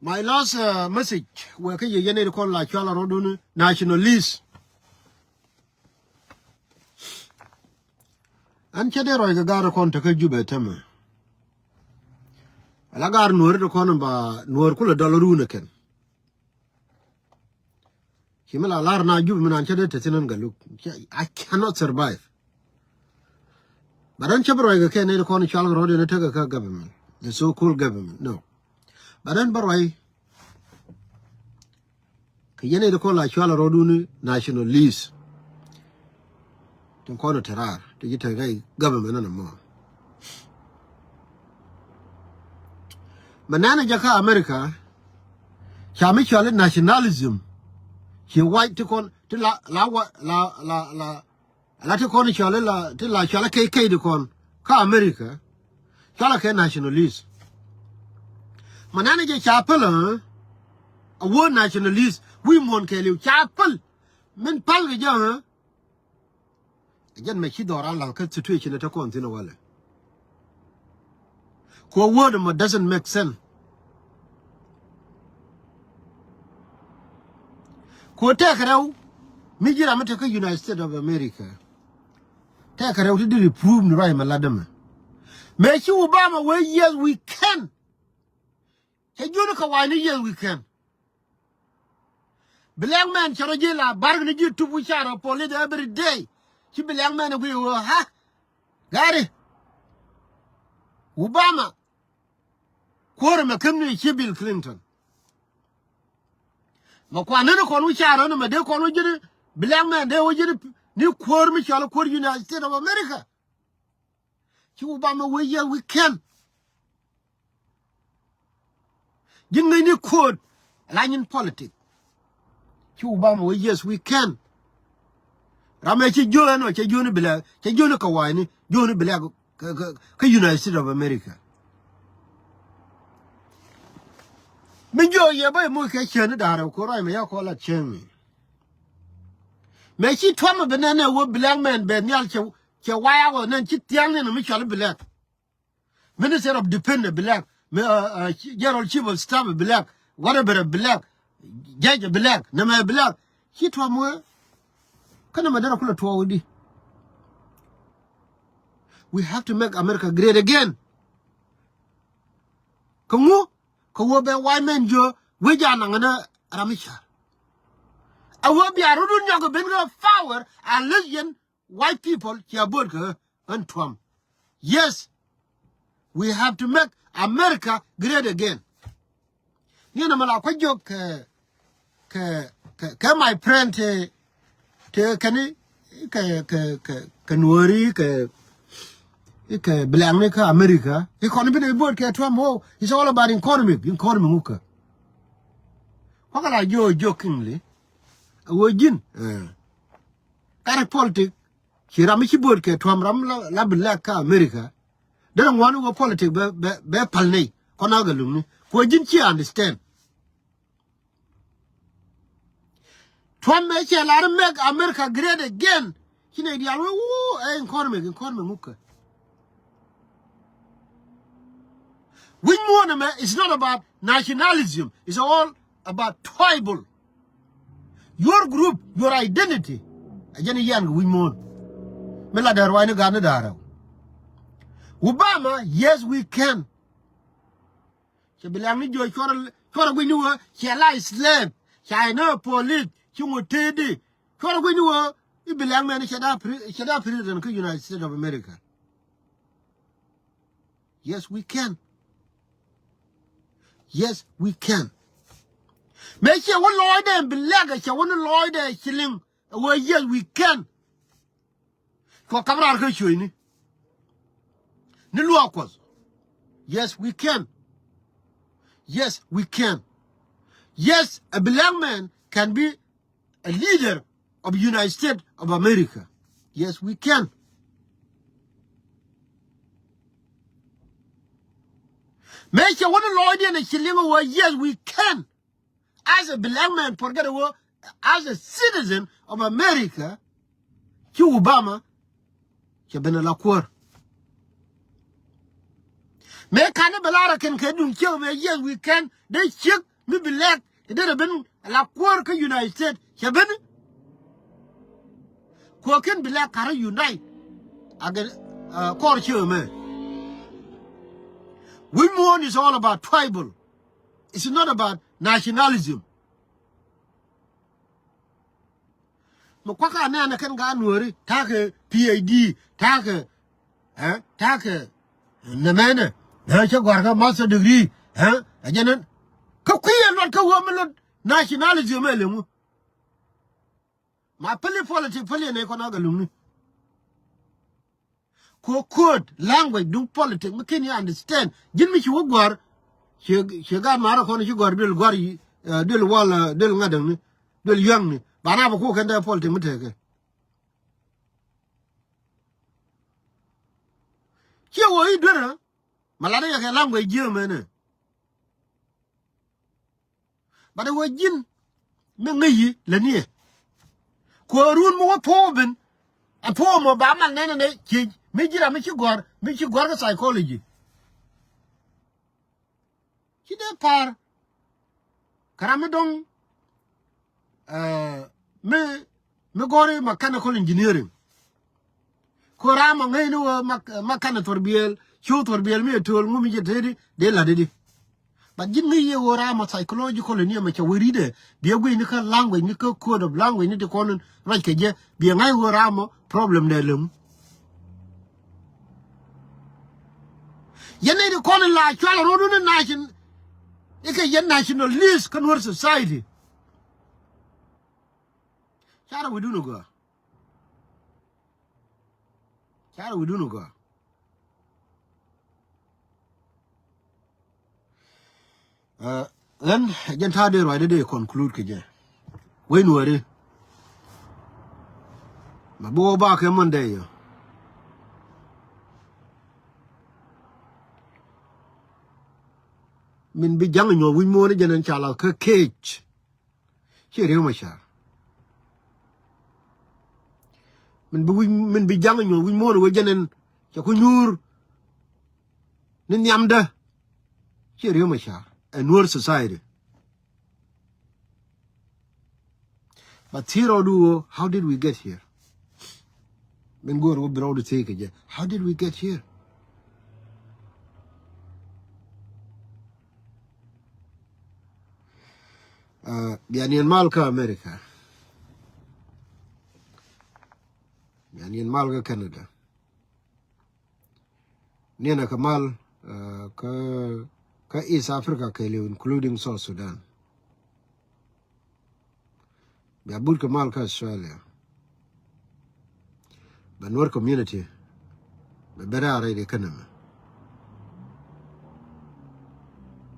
My last uh, message wɛ kä yɛ yɛn ɛ di kɔn la cual a rɔdun nationalist. An cɛ dee rɔy kɛ gaar kɔn te kä Jubɛ tämɛ. Ala gaar nuɔri di kɔn ba nuɔr kulɛ dɔl run ɛ kɛn. Ci mi la lar na Jubɛ mi nan cɛ dee te thin an Galuk. I cannot survive. But an cɛ bi rɔy kɛ kɛn ɛ di kɔn cual kɛ rɔdun ɛ tekɛ kä government, the so called government, no. But an bä ruac kɛ yɛn ɛ di kɔn la cual a rɔdun nationalist. Tin kɔn te raar ti ji̱ te rɛy government ni mɔ. Mɛ nɛn jɛ kä America ca mi cual nationalism. Ci white ti kɔn ti la la wa la la la Ala ti kɔn cɔl ila ti la cɔl kɛy kɛy di kɔn kä America. Cɔl kɛ nationalist. Mɛ nani jɛ ca päl ɛ a word nationalist wi̱i̱ muɔ̱n kɛɛliw ca päl. Min päl kɛ jɛ ɛ jɛn mɛ ci dhɔran laŋ kä situation ɛ te kɔn thin ɛ walɛ. Ku a word mɔ doesn't make sense. Ku tɛk rɛw mi ji̱ ram mi te kä United States of America. Tɛk rɛw ti diri prove ni ruac mɛ lat dämɛ. Mɛ ci Obama wee yes we can. Cɛ juni kɛ wany ni yes we can. Black man cɛ rɔ ji̱ la bark ni ji̱ tup wi̱c carɛ police every day. Ci black man ɛ guiy ɣöö ha gari. Obama kuäärɛ mɛ käm ni ci Bill Clinton. Mɛ kuan ni ni kɔn wi̱c carɛ ni mɛ dee kɔn wi̱c ji̱ ni black man dee wi̱c ji̱ ni kuäär mi cɔl kuäär United States of America. Ci Obama wee yes we can. Ji̱ ŋäcni kuɔt la nyin politic. Ci Obama wee yes we can. Ram ɛ ci jiö ɛn ɔ cɛ jiöni bilɛk cɛ jiöni kɛ wa̱i̱ni jiöni bilɛk kä United States of America. Mi jiö yɛ bä imuc kɛ cäni da̱rɛ ku ruac mɛ ya kɔ la cäni. Mɛ ci Trump bi nɛn ɛ wee black man bɛ nhial cɛ cɛ waya wä nɛn ci thiaŋ ni mi cɔl black. Minister of Defense black, mi, uh, uh, General Chief of Staff black, whatever black, judge black, nɛmɛ black. Ci Trump wee kä nɛmɛ derɛ kulɛ tuɔɔk di. We have to make America great again. Kä ŋu kä wee bɛ white man jiö wee ja naŋ ni ram mi car. A wee bia rot wun nyɔk ben kä power unless yɛn white people cia bo̱o̱t kä ɣän Trump. Yes, we have to make America great again. Ni na mala kwa jok kɛ kɛ kɛ kɛ my friend te te kɛni kɛ kɛ kɛ kɛ nuɔri kɛ kɛ bilaŋni kä America. Ikɔn bi ni bo̱o̱t kɛ Trump. Oh, it's all about economy. Economy ŋukä. Kwa kɛ la jo jokingly. A wee ji̱n. Kar politic. Ci ram mi ci bo̱o̱t kɛ Trump ram la bi lɛk kä America. Derɛ ŋuɔ̱ni wä politic bɛ bɛ bɛ pal ney kɔn a gɛ luŋni kuɔ ji̱n ci understand. Trump mɛ cɛ lar make America great again. Ci ney diaal wä wuu ɛ economy economy ŋukä. Wi̱c muɔ̱ɔ̱n ɛmɛ is not about nationalism. It's all about tribal. Your group, your identity. A jɛn iyan kɛ wi̱c muɔ̱ɔ̱n. Mi la dɛr wayni gat ni da̱a̱r rɛw. Obama, yes we can. Cɛ bi liaŋ ni jiɔ cuɔrɛ cuɔrɛ guic ni wee cɛ la slave. Ca inä police ci ŋu tëëdi. Cuɔrɛ guic ni wee i̱ bi liaŋ mɛn cɛ da president kä United States of America. Yes we can. Yes we can. Mëë ciɛ wä lɔɔcdɛ bi lɛk ɛ cɛ wä ni lɔɔcdɛ ci liŋ ɛ wee yes we can. Cuɔ kap raar kä cuɔ̱cni ni luaak Kuɔth. Yes we can. Yes we can. Yes, a black man can be a leader of United States of America. Yes we can. Mëë cɛ wä ni lɔɔcdiɛn a ci liŋ a wä yes we can. As a black man forget a wä as a citizen of America. Ci Obama cɛ ben a la kuäär. Mëë kan ni bɛ lar a kɛn kɛ duŋ ciek mɛ yes we can dee ciek. Mi bi lɛk i̱ derɛ ben ala kuäär kä United States cɛ ben. Kuäär kɛn bi lɛk karä unite. Agɛ, uh, kɔr ciö mɛ. Wi̱i̱ muɔ̱ɔ̱n is all about tribal. It's not about nationalism. Mi kuakä anɛnɛ kɛn ka Nuääri ta̱a̱ kɛ P H D, ta̱a̱ kɛ, eh, ta̱a̱ kɛ nɛmɛnɛ, eh, cä gɔ̱a̱r kɛ master degree, eh, ɛ jɛn ɛn. Kä kui̱ ɛ luɔt kä ɣöö mi luɔt nationalism ɛ leŋu. Ma päli politic päli ɛ nɛy kɔn a gɛ luŋni. Ko code language duŋ politic mi ken yɛ understand. Ji̱n mi ci wä gua̱r. Ci, ci gaat ma̱a̱r kɔn ci gua̱r duel gua̱r yi, eh, duel wal, eh, duel ŋa̱t däŋni. Duel yua̱ŋni. Ba na bä ko kɛn dee politic mi tekɛ. Ciɛ wä i̱ duer ɛ. Ma lat i̱ kɛ language ji̱ ɛmɛnɛ. But ɛ wee ji̱n mi ŋäc yi lätni ɛ. Kuäärun mi wä puɔ̱ɔ̱k ben. Ɛ puɔ̱ɔ̱k mɔ ba mal nɛnɛ nɛ ciec mi ji̱ ram mi ci gɔ̱r, mi ci gɔ̱r kä psychology. Ci dee pa̱a̱r. Kä ram mi dɔ̱ŋ, eh, mi mi gɔ̱ri mechanical engineering. Ko ram a ŋäcni wä mak-, mechanical thuɔr biɛl, cu thuɔr biɛl mi ɛ to̱l ŋu mi jɛ teti dee la̱t di. But ji̱n ŋäc yɛ wä ram a psychological ni ɛmɛ cɛ wä ri̱dɛ. Biɛ gui̱ni kä language ni kä code of language ni ti kɔn ruac kɛ jɛ. Biɛ ŋa̱c wä ram a problem dɛ lem. Yɛn ni ti kɔn la cual rot ni nation. Ikɛ yɛn nationalist kä Nuer society. Carɛ wi̱dun ɛ gɔaa. Carɛ wi̱dun ɛ gɔaa. Ɛ, ɣän jɛn ta̱a̱ dee ruacdä dee conclude kɛ jɛ. Wec Nuääri. Mɛ bi wä bakɛ Monday yɔ. Min bi ja̱ŋ nyuɔ̱th wi̱c muɔ̱ɔ̱n jɛn ɛn ca la kä cage. Ciɛ Riek Machar. Min bi wi̱c, min bi ja̱ŋ nyuɔ̱th wi̱c muɔ̱ɔ̱n wee jɛn ɛn cɛ ku nyuur ni nhiamdä. Ciɛ Riek Machar. Ɛ Nuer society. But thier rɔɔdu ɣöö, how did we get here? Min go̱o̱r wä bi rɔɔdu thiec kɛ jɛ. How did we get here? Uh, bia niɛn mal kä America. Bia niɛn mal kä Canada. Niɛn ɛ kɛ mal, uh, kä, kä East Africa kɛɛliw, including South Sudan. Bia but kɛ mal kä Australia. Bɛ Nuer community bɛ ben raar rɛy di kä nɛmɛ.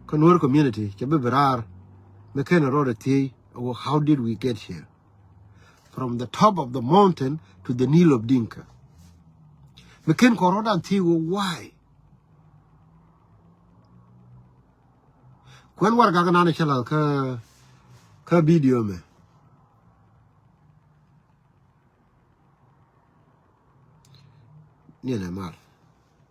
Kä Nuer community cɛ bi ben raar mi ken rɔɔdɛ thiec, how did we get here? From the top of the mountain to the Nile of Dinka. Mi ken kɔn rɔɔdan thiec wä why? Kuɛn warɛgak nan cä lath kä, kä video mɛ. Niɛn ɛ mal.